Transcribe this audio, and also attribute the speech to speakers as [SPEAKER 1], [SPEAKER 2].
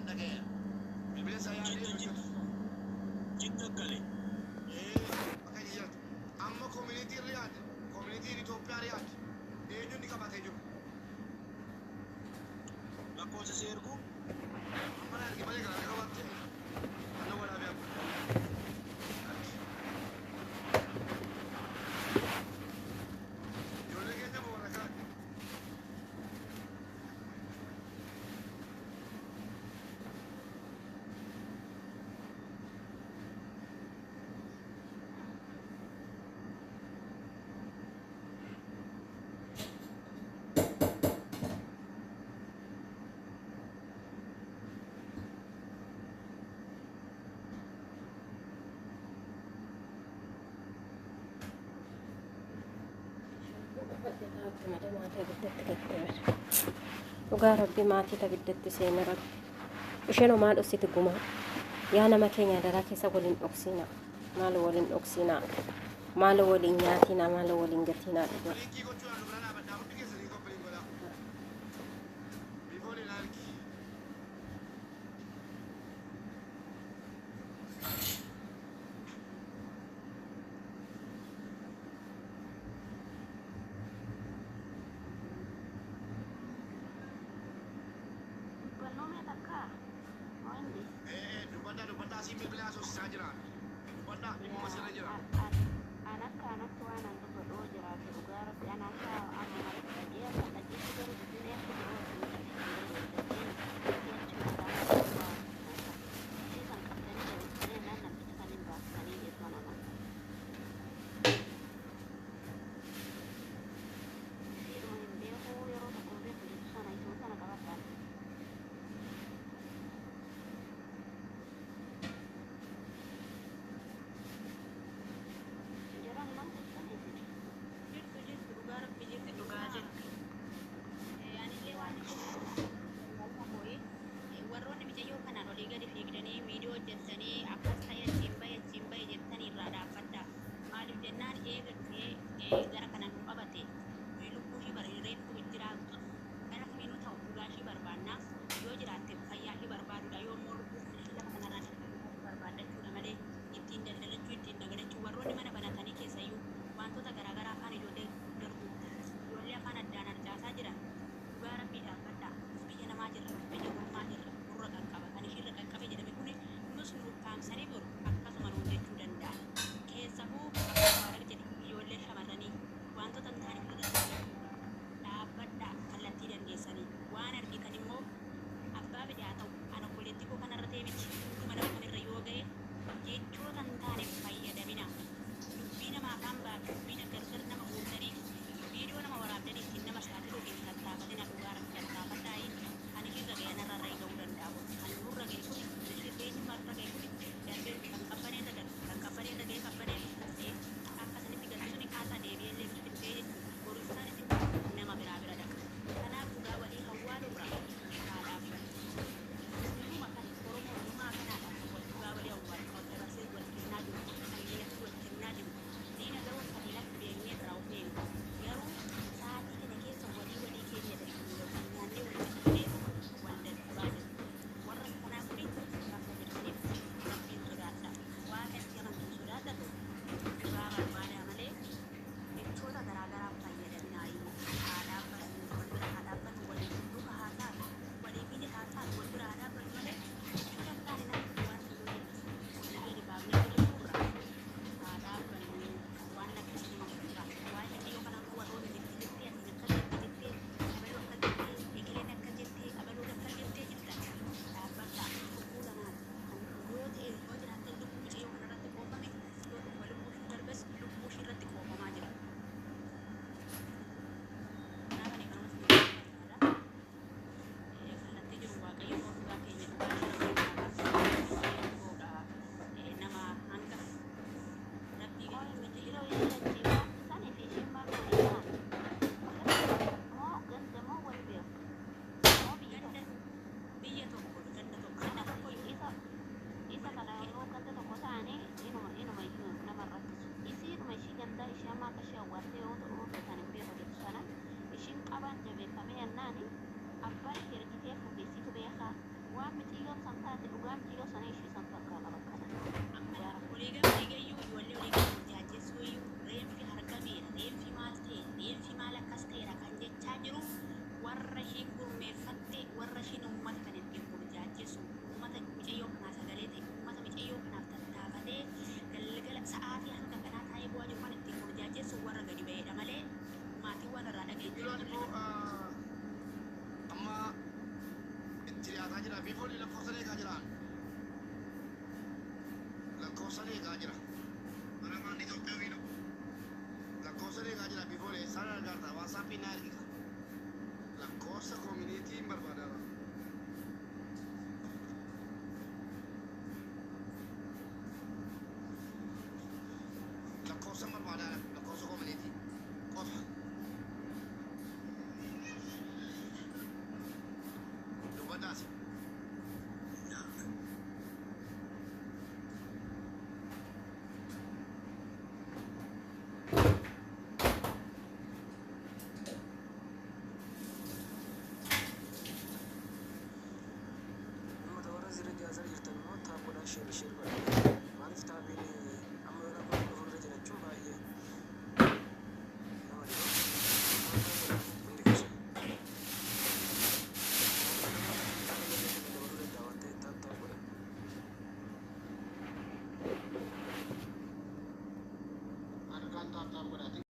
[SPEAKER 1] Dhaga'eera. Bilbila isaa yaadee
[SPEAKER 2] Jidda
[SPEAKER 1] hojjetu.
[SPEAKER 2] Jidda gale.
[SPEAKER 1] Akka inni jedhu. Amma communityn Riyaad, communityn Itoophiyaa Riyaad eenyu inni qabatee jiru?
[SPEAKER 2] Lakkoofsa si ergu.
[SPEAKER 1] Amma na ergi malee kana qabatte. Anna waraabee amma. Ijoollee keenya moo warra kaan?
[SPEAKER 3] Malee maatii abiddatti gattee bara. Dhugaa Rabbi, maatii abiddatti seene Rabbi. Isheen homaa dhoksiti gumaa. Yaa nama keenya, daraa keessa waliin dhoksina. Maal waliin dhoksina? Maal waliin nyaatina? Maal waliin gatina dhugaa?
[SPEAKER 1] Copy link gochuudhaan nu bira dhaabadhaa. Hundi keessanii copy link godhaa. Bifoon hin argi.
[SPEAKER 4] Dubbannoo mee takka wandi.
[SPEAKER 1] Dubbadhaa, dubbadhaa, siin bilbila haasofsiisaa jira. Dubbadhaa, dhimmuma sirra jira.
[SPEAKER 4] An akka anatti waan an dubbadhu yoo jiraate, dhugaa Rabbi, ana akka amma malatti dhagee akka dhageetti garuu dubbiin eertu biroo hin achi mataa ishii san qabdanii jabeessitanii jennaan namticha san hin baastanii jettu nama. Ishiidhuma hin beekuu, yeroo tokko hin beeku jettu sana, isuma sana qabadhaan. Jiran maal jettanii isin?
[SPEAKER 5] Jirtu, jirtu, dhugaa Rabbi, jirtu.
[SPEAKER 6] Dhugaa jette.
[SPEAKER 4] Anillee waan Waan miciyyoon san taate dhugaa miciyyoo sana ishii san fakkaata bakka kana.
[SPEAKER 5] Amma
[SPEAKER 4] Dhugaa rabbi.
[SPEAKER 5] olii gama fiigayyuu ijoollee olii gama burjaajessuu iyyuu reenfi argameera, reenfi maal ta'e, reenfi maal akkas ta'eera kan jechaa jiru warra ishiin gurmeeffatte, warra ishiin uummata kan ittiin burjaajessu, uummata micayyoo kanaa sagalee ta'e, uummata micayyoo kanaaf tattaafatee galgala sa'aatii hanga kanaa taa'ee bu'aa jiru kan ittiin burjaajessu warra gadi ba'eedha malee maatii waan irraa dhageenye
[SPEAKER 1] Bilbilaan immoo amma itti dhiyaataa jira. Biifoonni lakkoofsa eegaa jiraan. Lakkoofsa eegaa jira. Baramaan Itoophiyaa wiidhu. Lakkoofsa eegaa jira biifoonni isaan argaata. Waasaappii naa ergita. Lakkoofsa koominiitiin barbaadaara. Lakkoofsa barbaadaara. Lakkoofsa koominiitii. Qofa. Dubbadhaas.
[SPEAKER 2] Uummata warra zira jaazar jirtan immoo taappodhaan sheer sheer godhaa.